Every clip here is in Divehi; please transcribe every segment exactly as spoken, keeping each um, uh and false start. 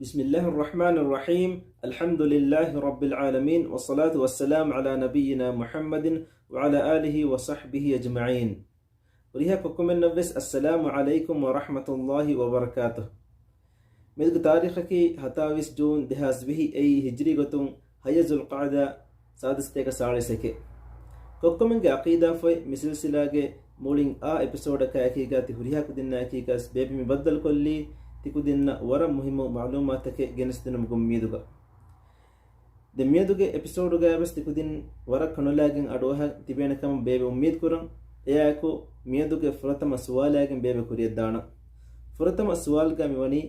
بسم الله الرحمن الرحيم. الحمد لله رب العالمين، والصلاة والسلام على نبينا محمد وعلى آله وصحبه أجمعين. ހުރިހާ ކޮއްކޮމެންނަށްވެސް އައްސަލާމު ޢަލައިކުމް ވަރަޙްމަތުﷲި ވަބަރަކާތުހު. މިއަދުގެ ތާރީޚަކީ ހަތާވީސް ޖޫން ދެހާސް ވިހި، އެއީ ހިޖްރީ ގޮތުން ހައްޔަ ޒުލްޤަޢިދާ ސާދަސްތޭކަ ސާޅީސް އެކެއް. ކޮއްކޮމެންގެ ޢަޤީދާ ފޮތް މި ސިލްސިލާގެ މުޅިން އާ އެޕިސޯޑަކާއެކީގާ ތި ހުރިހާ ކުދިންނާއެކީގާސް ބޭބެ މި ބައްދަލުކޮށްލީ ތި ކުދިންނަށް ވަރަށް މުހިއްމު މަޢުލޫމާތުތަކެއް ގެނެސްދިނުމުގެ އުއްމީދުގަ. ދެން މިއަދުގެ އެޕިސޯޑުގައިވެސް ތި ކުދިން ވަރަށް ކަނުލާގެން އަޑުއަހަން ތިބޭނެ ކަމަށް ބޭބެ އުއްމީދު ކުރަން. އެއާއެކު މިއަދުގެ ފުރަތަމަ ސުވާލާގެން ބޭބެ ކުރިއަށްދާނަން. ފުރަތަމަ ސުވާލުގަ މިވަނީ،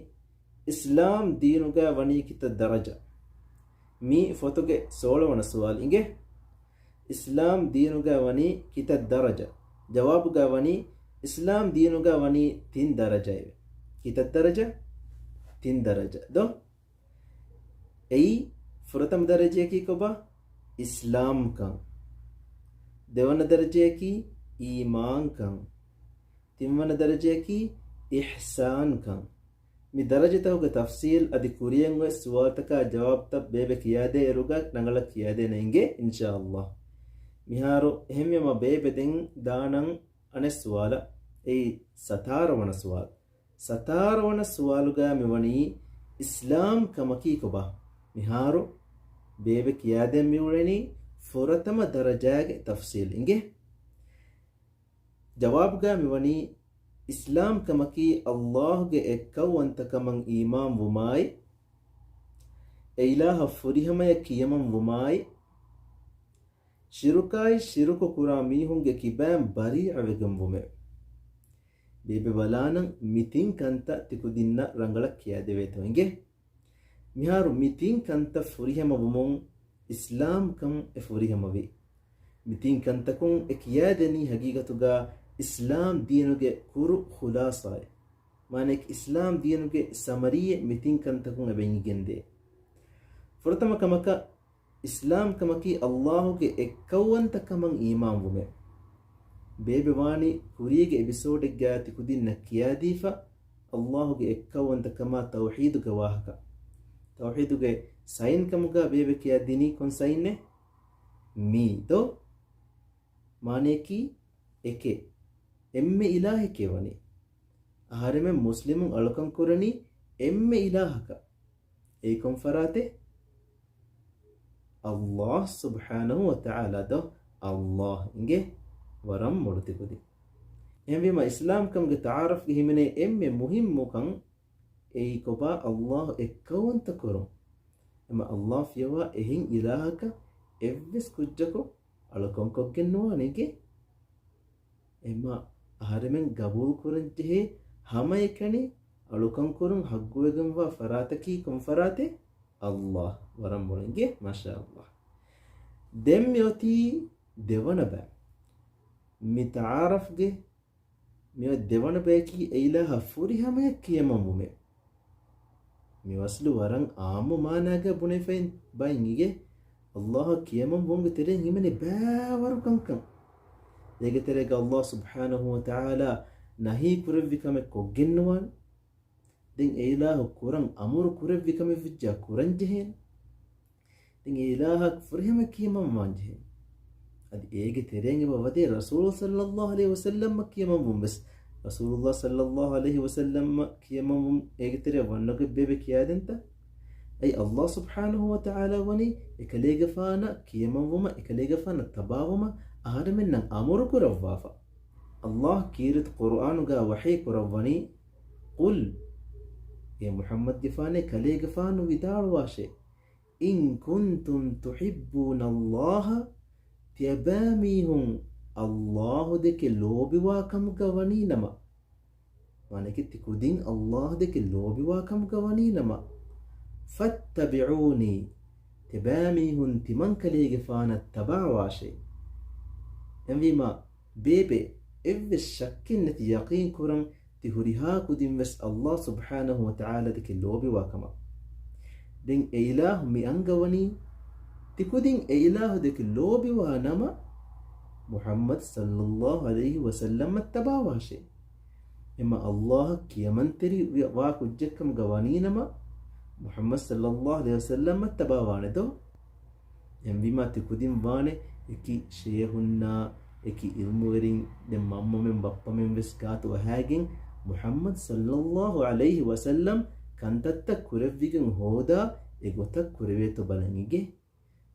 އިސްލާމް ދީނުގަ ވަނީ ކިތައް ދަރަޖަ؟ މީ ފޮތުގެ ސޯޅަވަނަ ސުވާލު އިނގޭ. އިސްލާމް ދީނުގަ ވަނީ ކިތައް ދަރަޖަ؟ ޖަވާބުގަ ވަނީ، އިސްލާމް ދީނުގަ ވަނީ ތިން ދަރަޖައެވެ. ކިތައް ދަރަޖަ؟ ތިން ދަރަޖަ. ދޯ؟ އެއީ، ފުރަތަމަ ދަރަޖަޔަކީ ކޮބާ؟ އިސްލާމްކަން. ދެވަނަ ދަރަޖަޔަކީ އީމާންކަން. ތިންވަނަ ދަރަޖަޔަކީ އިޙްސާންކަން. މި ދަރަޖަތަކުގެ ތަފްސީލް އަދި ކުރިއަށް އޮތް ސުވާލުތަކާ ޖަވާބުތައް ބޭބެ ކިޔާދޭ އިރުގަ ރަނގަޅަށް ކިޔާދޭނެ އިނގޭ، އިންޝާﷲ. މިހާރު އެހެންވީމަ ބޭބެ ދެން ދާނަން އަނެއް ސުވާލަށް. އެއީ ސަތާރަ ވަނަ ސުވާލު. ސަތާރަ ވަނަ ސުވާލުގަ މިވަނީ، އިސްލާމް ކަމަކީ ކޮބާ؟ މިހާރު ބޭބެ ކިޔާދޭން މިއުޅެނީ ފުރަތަމަ ދަރަޖާގެ ތަފްސީލް އިނގޭ. ޖަވާބުގަ މިވަނީ، އިސްލާމް ކަމަކީ ﷲ ގެ އެއްކައުވަންތަކަމަށް އީމާން ވުމާއި، އެ އިލާހަށް ފުރިހަމަޔަށް ކިޔަމަން ވުމާއި، ޝިރުކާއި ޝިރުކު ކުރާ މީހުންގެ ކިބައިން ބަރީއަވެގެން ވުމެވެ. ބޭބެ ބަލާނަން މި ތިން ކަންތައް ތި ކުދިންނަށް ރަނގަޅަށް ކިޔާދެވޭތޯ އިނގޭ. މިހާރު މި ތިން ކަންތައް ފުރިހަމަ ވުމުން އިސްލާމްކަން އެ ފުރިހަމަވި. މި ތިން ކަންތަކުން އެ ކިޔާދެނީ ހަގީގަތުގަ އިސްލާމް ދީނުގެ ކުރު ޚުލާޞާއެއް. މާނައަކީ އިސްލާމް ދީނުގެ ސަމަރީއެއް މި ތިން ކަންތަކުން އެބަ އެނގިގެންދޭ. ފުރަތަމަ ކަމަކަށް، އިސްލާމް ކަމަކީ ﷲ ގެ އެއްކައުވަންތަކަމަށް އީމާންވުމެވެ. ބޭބެ ވާނީ ކުރީގެ އެޕިސޯޑެއްގަ ތި ކުދިންނަށް ކިޔާދީފަ، ﷲ ގެ އެއްކައުވަންތަކަމާ ތައުޙީދުގެ ވާހަކަ. ތައުޙީދުގެ ސައިން ކަމުގަ ބޭބެ ކިޔާދިނީ ކޮން ސައިނެއް؟ މީ ދޯ؟ މާނައަކީ އެކެއް. އެންމެ އިލާހެކޭ ވަނީ. އަހަރެމެން މުސްލިމުން އަޅުކަން ކުރަނީ އެންމެ އިލާހަކަށް. އެއީ ކޮން ފަރާތެއް؟ ﷲ ސުބްޙާނަހޫ ވަތަޢާލާ ދޯ؟ ﷲ އިނގޭ ވަރަށް މޮޅު ތި ކުދިން. އެހެންވީމަ، އިސްލާމް ކަމުގެ ތަޢާރަފްގެ ހިމެނޭ އެންމެ މުހިއްމު ކަން އެއީ ކޮބާ؟ ﷲ އެއްކައުވަންތަ ކުރުން. އެމަ ﷲ ފިޔަވާ އެހެން އިލާހަކަށް އެއްވެސް ކުއްޖަކު އަޅުކަން ކޮށްގެން ނުވާނެ އިނގޭ. އެމަ އަހަރެމެން ގަބޫލު ކުރަން ޖެހޭ ހަމައެކަނި އަޅުކަން ކުރުން ހައްގުވެގެންވާ ފަރާތަކީ ކޮން ފަރާތެއް؟ ﷲ. ވަރަށް މޮޅު އިނގޭ. މާޝާﷲ. ދެން މިއޮތީ ދެވަނަ ބައި. މި ތަޢާރަފްގެ މިއޮތް ދެވަނަ ބަޔަކީ އެއިލާހަށް ފުރިހަމަޔަށް ކިޔަމަންވުމެވެ. މި އަސްލު ވަރަށް އާއްމު މާނާގަ ބުނެފައި ބައިން އިނގޭ. ﷲ އަށް ކިޔަމަންވުމުގެ ތެރެއިން ހިމެނޭ ބައިވަރު ކަންކަން. އޭގެ ތެރޭގަ ﷲ ސުބްޙާނަހޫ ވަތަޢާލާ ނަހީ ކުރެއްވި ކަމެއް ކޮށްގެންނުވާނެ. ދެން އެއިލާހު ކުރަން އަމުރު ކުރެއްވި ކަމެއް ވެއްޖާ ކުރަން ޖެހޭނެ. ދެން އެ އިލާހަށް ފުރިހަމަ ކިޔަމަން ވާންޖެހޭ. އަދި އޭގެ ތެރެއިން އެބަ ވަދޭ ރަސޫލު ޞައްލައްލާހު ޢަލައިހި ވަސައްލަމަށް ކިޔަމަންވުން ވެސް. ރަސޫލުއްލާހި ޞައްލައްލާހު ޢަލައިހި ވަސައްލަމަށް ކިޔަމަންވުން އޭގެ ތެރެއަށް ވަންނަގޮތް ބޭބެ ކިޔާދެންތަ؟ އެއީ ﷲ ސުބްޙާނަހޫ ވަތަޢާލާ ވަނީ އެކަލޭގެފާނަށް ކިޔަމަންވުމަށް، އެކަލޭގެފާނަށް ތަބާވުމަށް އަހަރެމެންނަށް އަމުރު ކުރައްވާފަ. ﷲ ކީރިތި ޤުރުއާނުގަ ވަޙީ ކުރައްވަނީ، قل، އޭ މުޙައްމަދުގެފާނޭ ކަލޭގެފާނު ވިދާޅުވާށޭ، إن كنتم تحبون الله، ތިޔަބައިމީހުން ﷲ ދެކެ ލޯބިވާ ކަމުގަ ވަނީނަމަ، މާނައަކީ ތި ކުދިން ﷲ ދެކެ ލޯބިވާ ކަމުގަ ވަނީނަމަ، فاتبعوني، ތިބައިމީހުން ތިމަންކަލޭގެފާނަށް ތަބާވާށޭ. އެހެންވީމަ، ބޭބެ އެއްވެސް ޝައްކެއް ނެތި ޔަޤީން ކުރަން ތި ހުރިހާ ކުދިން ވެސް ﷲ ސުބްޙާނަހޫ ވަތަޢާލާ ދެކެ ލޯބިވާ ކަމަށް. ދެން އެ އިލާހު މި އަންގަވަނީ، ތި ކުދިން އެ އިލާހު ދެކެ ލޯބިވާ ނަމަ، މުޙައްމަދު ޞައްލައްލާހު ޢަލައިހި ވަސައްލަމަށް ތަބާވާށޭ. އެމަ ﷲ އަށް ކިޔަމަންތެރި ވި-، ވާ ކުއްޖެއްކަމުގަ ވަނީނަމަ، މުޙައްމަދު ޞައްލައްލާހު ޢަލައިހި ވަސައްލަމަށް ތަބާވާނެ ދޯ؟ އެހެންވީމާ ތިކުދިން ވާނެ އެކި ޝޭހުންނާ، އެކި ޢިލްމުވެރިން، ދެން މަންމަމެން ބައްޕަމެން ވެސް ގާތު އަހާގެން މުޙައްމަދު ޞައްލައްލާހު ޢަލައިހި ވަސައްލަމް ކަންތައްތައް ކުރެއްވިގެން ހޯދާ އެގޮތަށް ކުރެވޭތޯ ބަލަން އިނގޭ.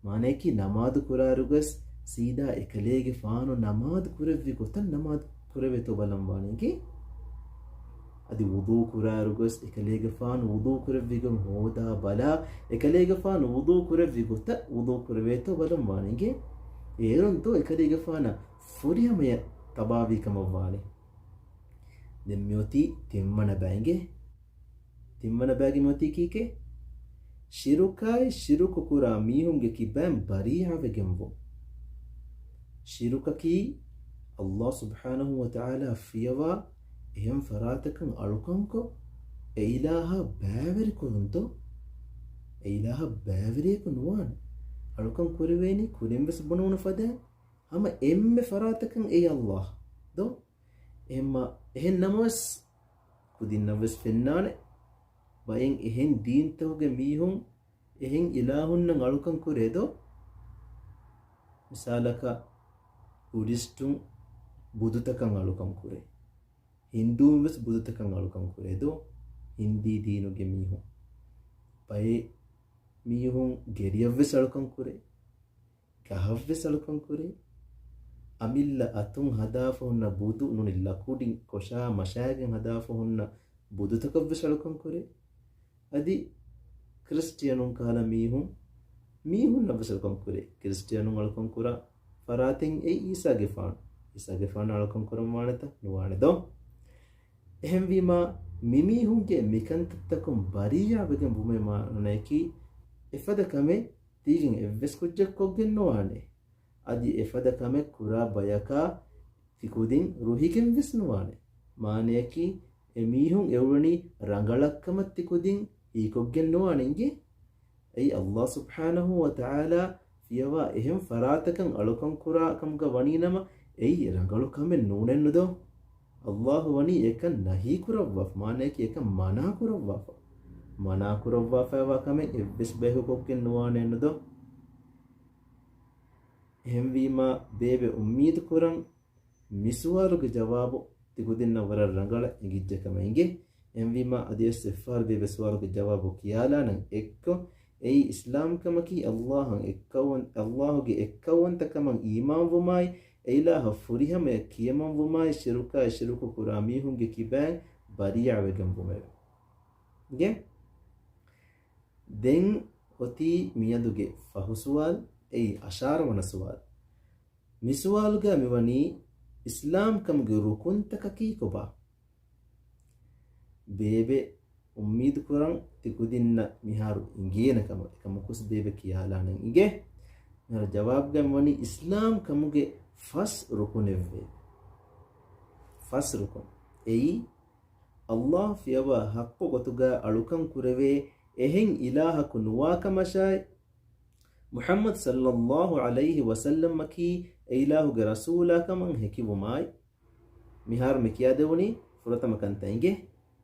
މާނަޔަކީ ނަމާދު ކުރާއިރުގަސް ސީދާ އެކަލޭގެފާނު ނަމާދު ކުރެއްވި ގޮތަށް ނަމާދު ކުރެވޭތޯ ބަލަން ވާނެ އިނގޭ. އަދި ވުޟޫ ކުރާއިރުގަސް އެކަލޭގެފާނު ވުޟޫ ކުރެއްވިގެން ހޯދާ ބަލާ، އެކަލޭގެފާނު ވުޟޫ ކުރެއްވި ގޮތަށް ވުޟޫ ކުރެވޭތޯ ބަލަން ވާނެ އިނގޭ. އޭރުން ދޯ އެކަލޭގެފާނަށް ފުރިހަމަޔަށް ތަބާވީ ކަމަށް ވާނެ. ދެން މިއޮތީ ތިންވަނަ ބައި އިނގޭ. ތިންވަނަ ބައިގެ މިއޮތީ ކީކޭ؟ ޝިރުކާއި ޝިރުކު ކުރާ މީހުންގެ ކިބައިން ބަރީއާވެގެންވުން. ޝިރުކަކީ ﷲ ސުބްޙާނަހޫ ވަތަޢާލާ ފިޔަވާ އެހެން ފަރާތަކަށް އަޅުކަންކޮށް، އެ އިލާހާ ބައިވެރިކުރުންތޯ؟ އެ އިލާހަށް ބައިވެރިޔަކު ނުވާނެ. އަޅުކަން ކުރެވޭނީ ކުރިން ވެސް ބުނެވުނު ފަދައިން ހަމަ އެންމެ ފަރާތަކަށް އެއީ ﷲ ދޯ؟ އެހެންމަ، އެހެން ނަމަވެސް ކުދިންނަށް ވެސް ފެންނާނެ، ބައެއް އެހެން ދީންތަކުގެ މީހުން އެހެން އިލާހުންނަށް އަޅުކަން ކުރޭ ދޯ؟ މިސާލަކަށް ބުޑިސްޓުން ބުދުތަކަށް އަޅުކަން ކުރޭ. ހިންދޫން ވެސް ބުދުތަކަށް އަޅުކަން ކުރޭ ދޯ؟ ހިންދީ ދީނުގެ މީހުން. ބައެއް މީހުން ގެރިއަށް ވެސް އަޅުކަން ކުރޭ. ގަހަށްވެސް އަޅުކަން ކުރޭ. އަމިއްލަ އަތުން ހަދާފަ ހުންނަ ބުދު ނޫނީ ލަކުޑިން ކޮށާ މަށާގެން ހަދާފަ ހުންނަ ބުދުތަކަށްވެސް އަޅުކަން ކުރޭ. އަދި ކްރިސްޓިއަނުން ކަހަލަ މީހުން، މީހުންނަށްވެސް އަޅުކަން ކުރޭ. ކްރިސްޓިއަނުން އަޅުކަން ކުރާ ފަރާތެއް އެއީ އީސާގެފާނު. އީސާގެފާނަށް އަޅުކަން ކުރަން ވާނެތަ؟ ނުވާނެ ދޯ؟ އެހެންވީމާ، މިމީހުންގެ މިކަންތައްތަކުން ބަރީއާވެގެން ވުމެއް މާނަޔަކީ، އެފަދަ ކަމެއް ތީގެން އެއްވެސް ކުއްޖަކު ކޮށްގެން ނުވާނެ. އަދި އެފަދަ ކަމެއް ކުރާ ބަޔަކާ ތިކުދިން ރުހިގެން ވެސް ނުވާނެ. މާނަޔަކީ، އެމީހުން އެއުޅެނީ ރަނގަޅަށްކަމަށް ތިކުދިން ހީކޮށްގެން ނުވާނެ އިނގޭ. އެއީ ﷲ ސުބްޙާނަހޫ ވަތަޢާލާ ފިޔަވާ އެހެން ފަރާތަކަށް އަޅުކަން ކުރާ ކަމުގަ ވަނީ ނަމަ، އެއީ ރަނގަޅު ކަމެއް ނޫނެއްނު ދޯ؟ ﷲ ވަނީ އެކަން ނަހީ ކުރައްވާފަ، މާނަޔަކީ އެކަން މަނާ ކުރައްވާފަ. މަނާ ކުރައްވާފައިވާ ކަމެއް އެއްވެސް ބަޔަކު ކޮށްގެން ނުވާނެއްނު ދޯ؟ އެހެންވީމާ، ބޭބެ އުއްމީދު ކުރަން، މި ސުވާލުގެ ޖަވާބު ތިކުދިންނަށް ވަރަށް ރަނގަޅަށް އެނގިއްޖެ ކަމަށް އިނގޭ. އެހެންވީމާ، އަދިވެސް އެއްފަހަރު ބޭބެ ސުވާލުގެ ޖަވާބު ކިޔާލާނަން އެއްކޮށް، އެއީ އިސްލާމްކަމަކީ ﷲ އަށް އެއްކައުވަން، ﷲ ގެ އެއްކައުވަންތަކަމަށް އީމާންވުމާއި، އެއިލާހަށް ފުރިހަމަޔަށް ކިޔަމަންވުމާއި، ޝިރުކާއި ޝިރުކު ކުރާ މީހުންގެ ކިބައިން ބަރީއާވެގެންވުމެވެ. އިނގޭ؟ ދެން އޮތީ މިއަދުގެ ފަހު ސުވާލު، އެއީ އަށާރަ ވަނަ ސުވާލު. މި ސުވާލުގަ މިވަނީ އިސްލާމްކަމުގެ ރުކުންތަކަކީ ކޮބާ؟ ބޭބެ އުއްމީދު ކުރަން ތިކުދިންނަށް މިހާރު އިނގޭނެ ކަމަށް، އެކަމަކުސް ބޭބެ ކިޔާލާނަން އިނގޭ. މިހާރު ޖަވާބުގަ މިވަނީ އިސްލާމްކަމުގެ ފަސް ރުކުނެއްވޭ. ފަސް ރުކުން. އެއީ، ﷲ ފިޔަވާ ޙައްޤު ގޮތުގަ އަޅުކަން ކުރެވޭ އެހެން އިލާހަކު ނުވާކަމަށާއި، މުޙައްމަދު ޞައްލައްލާހު ޢަލައިހި ވަސައްލަމަކީ އެއިލާހުގެ ރަސޫލާކަމަށް ހެކިވުމާއި، މިހާރު މި ކިޔާދެވުނީ ފުރަތަމަ ކަންތައް އިނގޭ.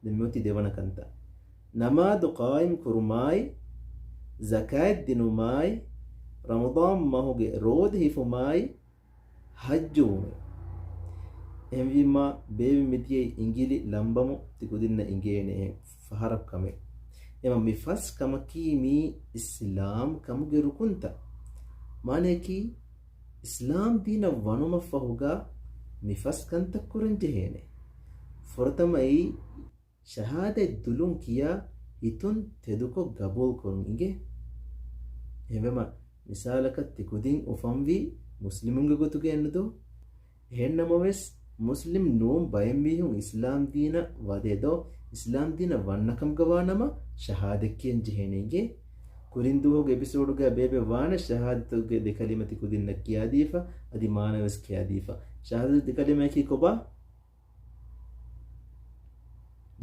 ދެން މިއޮތީ ދެވަނަ ކަންތައް. ނަމާދު ޤާއިމް ކުރުމާއި، ޒަކާތް ދިނުމާއި، ރަމަޟާން މަހުގެ ރޯދަ ހިފުމާއި، ޙައްޖުވުމެވެ. އެހެންވީމާ، ބޭބެ މިދިޔައީ އިނގިލި ލަނބަމު ތިކުދިންނަށް އިނގޭނެ އެހެން ފަހަރަކު ކަމެއް. އެމަ މި ފަސް ކަމަކީ މީ އިސްލާމް ކަމުގެ ރުކުންތައް. މާނަޔަކީ، އިސްލާމް ދީނަށް ވަނުމަށްފަހުގަ މި ފަސް ކަންތައް ކުރަން ޖެހޭނެ. ފުރަތަމައީ، ޝަހާދަތް ދުލުން ކިޔާ ހިތުން ތެދުކޮށް ގަބޫލު ކުރުން އިނގޭ. އެހެންވީމަ، މިސާލަކަށް ތިކުދިން އުފަންވީ މުސްލިމުންގެ ގޮތުގައެއްނު ދޯ؟ އެހެންނަމަވެސް، މުސްލިމް ނޫން ބައެއް މީހުން އިސްލާމް ދީނަށް ވަދޭ ދޯ؟ އިސްލާމް ދީނަށް ވަންނަކަމުގަ ވާނަމަ، ޝަހާދަތް ކިޔަން ޖެހޭނެ އިނގޭ. ކުރިން ދުވަހުގެ އެޕިސޯޑުގަ ބޭބެ ވާނެ ޝަހާދަތުގެ ދެ ކަލިމަ ތިކުދިންނަށް ކިޔާދީފަ، އަދި މާނަވެސް ކިޔާދީފަ. ޝަހާދަތު ދެ ކަލިމައަކީ ކޮބާ؟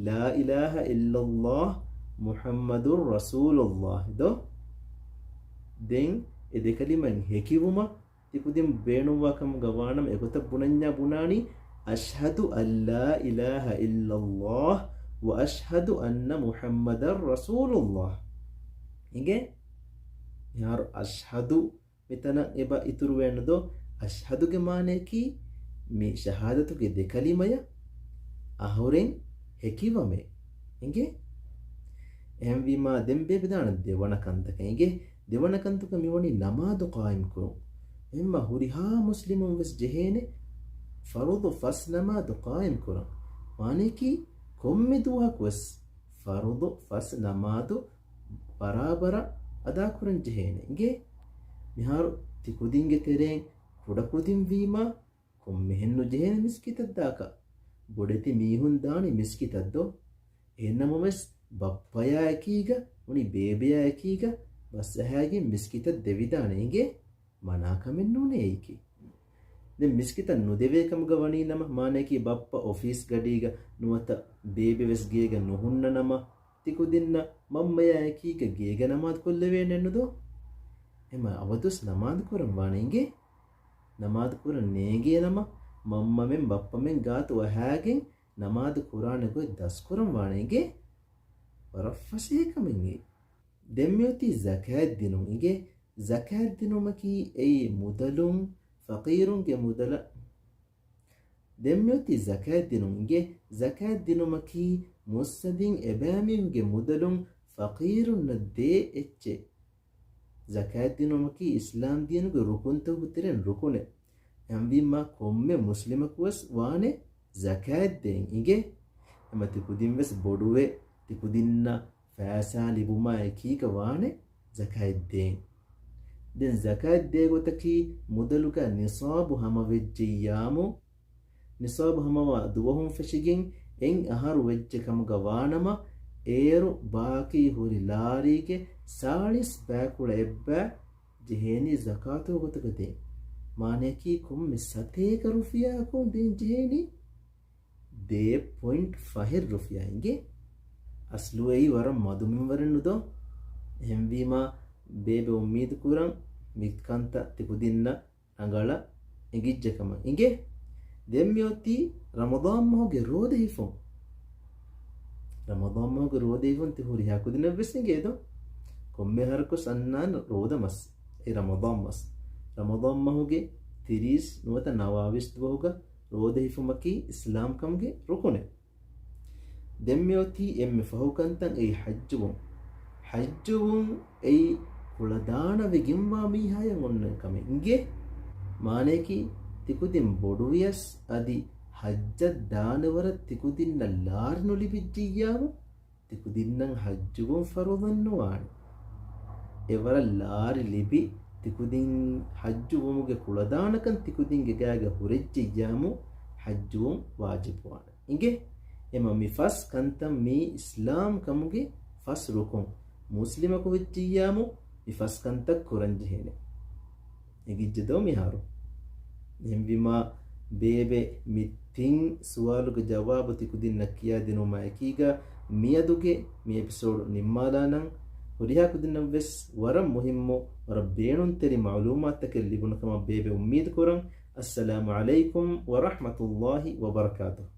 ލާ އިލާހަ އިއްލައްލާހް މުޙައްމަދު ރަސޫލުއްލާހް ދޯ؟ ދެން އެ ދެ ކަލިމައިން ހެކިވުމަށް ތިކުދިން ބޭނުންވާ ކަމުގަ ވާނަމަ، އެގޮތަށް ބުނަންޏާ ބުނާނީ، އަޝްހަދު އައްލާ އިލާހަ އިއްލައްލާހް وأشهد أن محمدا رسول الله. އިނގޭ؟ މިހާރު އަޝްހަދު މިތަނަށް އެބަ އިތުރުވޭނުދޯ؟ އަޝްހަދުގެ މާނަޔަކީ މި ޝަހާދަތުގެ ދެ ކަލިމަޔަށް އަހުރެން ހެކިވަމޭ. އިނގޭ؟ އެހެންވީމާ ދެން ބޭބެ ދާނެ ދެވަނަ ކަންތަކަށް. އިނގޭ؟ ދެވަނަ ކަންތަކަށް މިވަނީ ނަމާދު ޤާއިމް ކުރުން. އެހެންމަ ހުރިހާ މުސްލިމުން ވެސް ޖެހޭނެ ފަރުޟު ފަސް ނަމާދު ޤާއިމް ކުރަން. މާނަޔަކީ ކޮންމެ ދުވަހަކު ވެސް ފަރުޟު ފަސް ނަމާދު ބަރާބަރަށް އަދާކުރަން ޖެހޭނެ. އިނގޭ؟ މިހާރު ތިކުދިންގެ ތެރެއިން ކުޑަކުދިންވީމާ ކޮންމެހެން ނުޖެހޭނެ މިސްކިތަށް ދާކަށް. ބޮޑެތި މީހުން ދާނީ މިސްކިތަށް ދޯ؟ އެހެންނަމަވެސް، ބައްޕަޔާ އެކީގަ އުނި ބޭބެޔާ އެކީގަ ބަސްއަހާގެން މިސްކިތަށް ދެވިދާނެ. އިނގޭ؟ މަނާކަމެއް ނޫނޭ އެއީކީ. ދެން މިސްކިތަށް ނުދެވޭ ކަމުގަ ވަނީ ނަމަ، މާނަޔަކީ ބައްޕަ އޮފީސް ގަޑީގަ ނުވަތަ ބޭބެ ވެސް ގޭގަ ނުހުންނަ ނަމަ، ތިކުދިންނަށް މަންމަޔާ އެކީގަ ގޭގަ ނަމާދު ކޮށްލެވޭނެއްނުދޯ؟ އެމަ އަވަދުސް ނަމާދު ކުރަން ވާނެ. އިނގޭ؟ ނަމާދު ކުރަން ނޭނގޭ ނަމަ، މަންމަމެން ބައްޕަމެން ގާތު އަހާގެން ނަމާދު ކުރާނެ ގޮތް ދަސްކުރަން ވާނެ. އިނގޭ؟ ވަރަށް ފަސޭހަ ކަމެއް އެއީ. ދެން މިއޮތީ ޒަކާތް ދިނުން. އިނގޭ؟ ޒަކާތް ދިނުމަކީ އެއީ މުދަލުން ފަޤީރުންގެ މުދަލަށް. ދެން މިއޮތީ ޒަކާތް ދިނުން. އިނގޭ؟ ޒަކާތް ދިނުމަކީ މުއްސަދިން އެބައިމީހުންގެ މުދަލުން ފަޤީރުންނަށް ދޭ އެއްޗެއް. ޒަކާތް ދިނުމަކީ އިސްލާމް ދީނުގެ ރުކުންތަކުގެ ތެރެއިން ރުކުނެއް. އެހެންވީމާ ކޮންމެ މުސްލިމަކު ވެސް ވާނެ ޒަކާތް ދޭން. އިނގޭ؟ އެމަ ތިކުދިން ވެސް ބޮޑުވެ، ތިކުދިންނަށް ފައިސާ ލިބުމާ އެކީގަ ވާނެ ޒަކާތް ދޭން. ދެން ޒަކާތް ދޭ ގޮތަކީ މުދަލުގަ ނިޞާބު ހަމަވެއްޖެއްޔާމު، ނިޞާބު ހަމަވާ ދުވަހުން ފެށިގެން އެއް އަހަރު ވެއްޖެ ކަމުގަ ވާނަމަ، އޭރު ބާކީ ހުރި ލާރީގެ ސާޅީސް ބައިކުޅަ އެއްބައި ޖެހޭނީ ޒަކާތު ގޮތުގަ ދޭން. މާނަޔަކީ ކޮންމެ ސަތޭކަ ރުފިޔާއަކުން ދޭން ޖެހޭނީ ދޭއް ޕޮއިންޓް ފަހެއް ރުފިޔާ. އިނގޭ؟ އަސްލު އެއީ ވަރަށް މަދު މިންވަރެއް ނުދޯ؟ އެހެންވީމާ ބޭބެ އުއްމީދު ކުރަން މި ކަންތައް ތިކުދިންނަށް ރަނގަޅަށް އެނގިއްޖެ ކަމަށް. އިނގޭ؟ ދެން މިއޮތީ ރަމަޟާން މަހުގެ ރޯދަ ހިފުން. ރަމަޟާން މަހުގެ ރޯދަ ހިފުން ތި ހުރިހާ ކުދިންނަށް ވެސް އެނގޭ ދޯ؟ ކޮންމެ އަހަރަކު ވެސް އަންނާނެ ރޯދަ މަސް. އެ ރަމަޟާން މަސް. ރަމަޟާން މަހުގެ ތިރީސް ނުވަތަ ނަވާވީސް ދުވަހުގަ ރޯދަ ހިފުމަކީ އިސްލާމްކަމުގެ ރުކުނެއް. ދެން މިއޮތީ އެންމެ ފަހު ކަންތައް އެއީ ޙައްޖުވުން. ޙައްޖުވުން އެއީ ކުޅަދާނަވެގެންވާ މީހާޔަށް އޮންނަ ކަމެއް. އިނގޭ؟ މާނަޔަކީ ތިކުދިން ބޮޑުވިޔަސް އަދި ޙައްޖަށް ދާނެ ވަރަށް ތިކުދިންނަށް ލާރި ނުލިބިއްޖިއްޔާމު، ތިކުދިންނަށް ޙައްޖުވުން ފަރުޟެއްނުވާނެ. އެވަރަށް ލާރި ލިބި ތިކުދިން ޙައްޖުވުމުގެ ކުޅަދާނަކަން ތިކުދިންގެ ގާގަ ހުރެއްޖެއްޔާމު ޙައްޖުވުން ވާޖިބުވާނެ. އިނގޭ؟ އެމަ މި ފަސް ކަންތައް މީ އިސްލާމް ކަމުގެ ފަސް ރުކުން. މުސްލިމަކު ވެއްޖިއްޔާމު މި ފަސް ކަންތައް ކުރަން ޖެހޭނެ. އެނގިއްޖެ ދޯ މިހާރު؟ އެހެންވީމާ ބޭބެ މި ތިން ސުވާލުގެ ޖަވާބު ތިކުދިންނަށް ކިޔާދިނުމާ އެކީގަ މިއަދުގެ މި އެޕިސޯޑު ނިންމާލާނަން. ހުރިހާ ކުދިންނަށް ވެސް ވަރަށް މުހިއްމު، ވަރަށް ބޭނުންތެރި މަޢުލޫމާތުތަކެއް ލިބުނު ކަމަށް ބޭބެ އުއްމީދު ކުރަން. އައްސަލާމު ޢަލައިކުމް ވަރަޙްމަތުﷲ ވަބަރަކާތުހު.